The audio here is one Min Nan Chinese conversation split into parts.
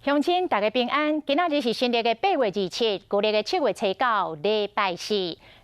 鄉親大家平安，今仔日是新曆的8月27，舊曆的7月初九，禮拜四。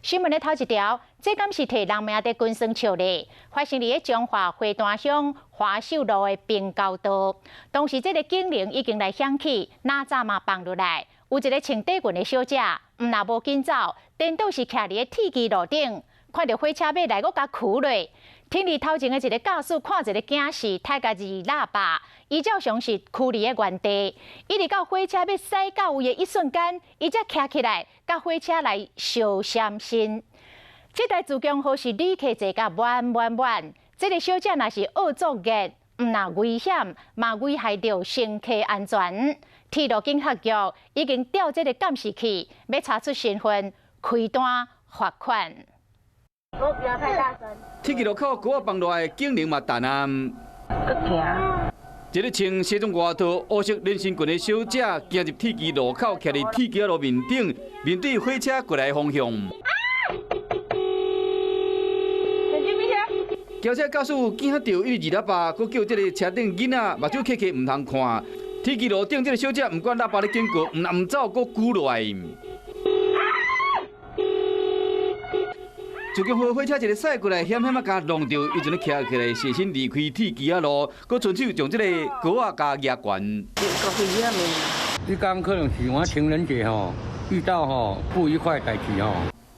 新聞的頭一條，這敢是提人命佇軍耍笑咧？發生佇咧彰化花壇鄉華秀路的平交道，當時這个警鈴已經來響起，喇叭嘛放落來，有一个穿短裙的小姐，毋若無緊走，顛倒是徛佇咧鐵支路頂，看著火車欲來，閣共跍落。停佇頭前的一个駕駛看這个警示，刣共按喇叭，伊照常是驅佇咧原地，一直到火車欲駛到位的一瞬間，伊才徛起來，共火車來相閃身。這台自強號是旅客坐甲滿滿滿，這个小姐若是惡作劇，毋若危險，嘛危害著乘客安全。鐵路警察局已經調這个監視器，欲查出身份，開單罰款。我不要太大聲。鐵支路口高仔放落來，警鈴嘛彈啊。閣行。一个穿西裝外套、烏色連身裙的小姐，行入鐵支路口，徛佇鐵橋路面頂，面對火車過來的方向。轎車駕駛驚著，一直按喇叭，閣叫這个車頂囡仔目睭瞌瞌毋通看。鐵支路頂這个小姐，毋管喇叭咧警告，毋若毋走，閣跍落來。自強號火車一个駛過來，險險仔共挵著，伊就咧徛起來，斜身離開鐵支仔路，閣伸手將這个高仔共舉懸。你剛可能是我情人節吼，遇到吼不愉快代誌吼。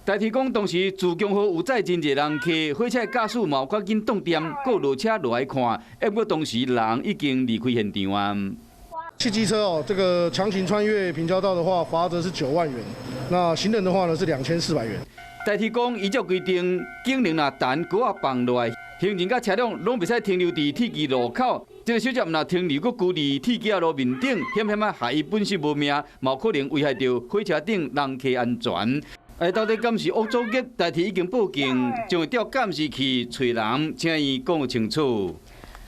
台鐵講當時自強號有載真濟人客，火車駕駛嘛有較緊擋電，閣落車落來看，毋過當時人已經離開現場啊。汽機車哦，這個強行穿越平交道的話，罰則是9萬元；那行人的話呢，是2400元。台鐵講，依照規定，警鈴若彈，高仔放落來，行人佮車輛攏袂使停留佇鐵支路口。這个小姐毋若停留，閣跍佇鐵支路面頂，險險仔害伊本身無命，嘛有可能危害著火車頂人客安全。哎，到底敢是惡作劇？台鐵已經報警，將會調監視器揣人，請伊講清楚。